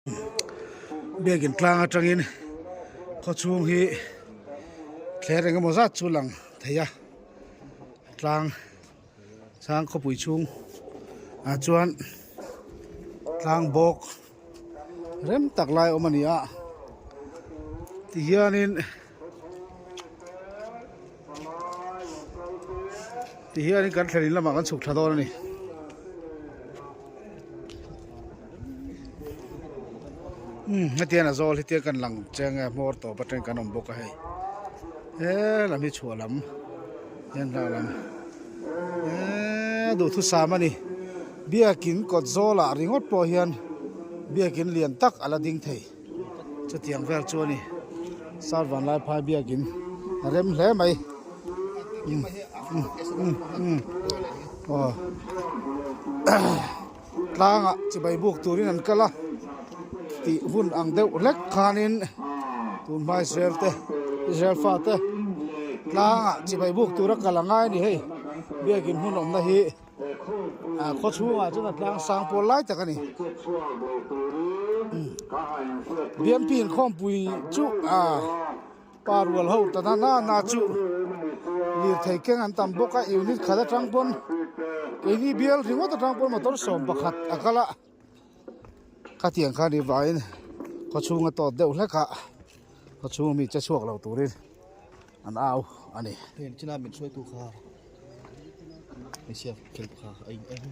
Biakin tlang atangin khaw chhung hi thler eng emaw zat chu lang thei a tlang chhang khawpui chhung ah chuan tlang bawk rem tak lai a awm a ni a tihianin tihianin kan thlen in lamah kan chhuk tha dawn a ni. Umm hetiang a zawl hetiang kan lang chiang e hmawr tawp atangin kan awm bawk a hei he lam hi chhuah lam hian hlak lam eee duhthusam a ni biakin kawt zawlah ringawt pawh hian biakin lian tak a la ding thei chutiang vel chu a ni sar vanlai phai biakin a rem hle mai umm umm umm umm aw. Tlangah chibai buk turin an kal a tih hun ang deuh hlek khanin tunhma Israel te Israel fate tlangah chibai buk tura kal a ngai a ni hei biakin hmun awmna hi ah khaw chhungah chuan a tlang sang pawl lai tak a ni BMP inkhawmpui chu ah. Pa rual ho ta na na na chu lirthei keng an tam bawk a unit khat atang pawn keini bial ringawt atang pawn motor 11 a kal a khatiang khan i vaiin khaw chhunga tawt deuh hlek a khaw chhunga mi che chhuak lo turin an au a ni. Heng china min hruaitu kha hmeichhia khel kha a in en.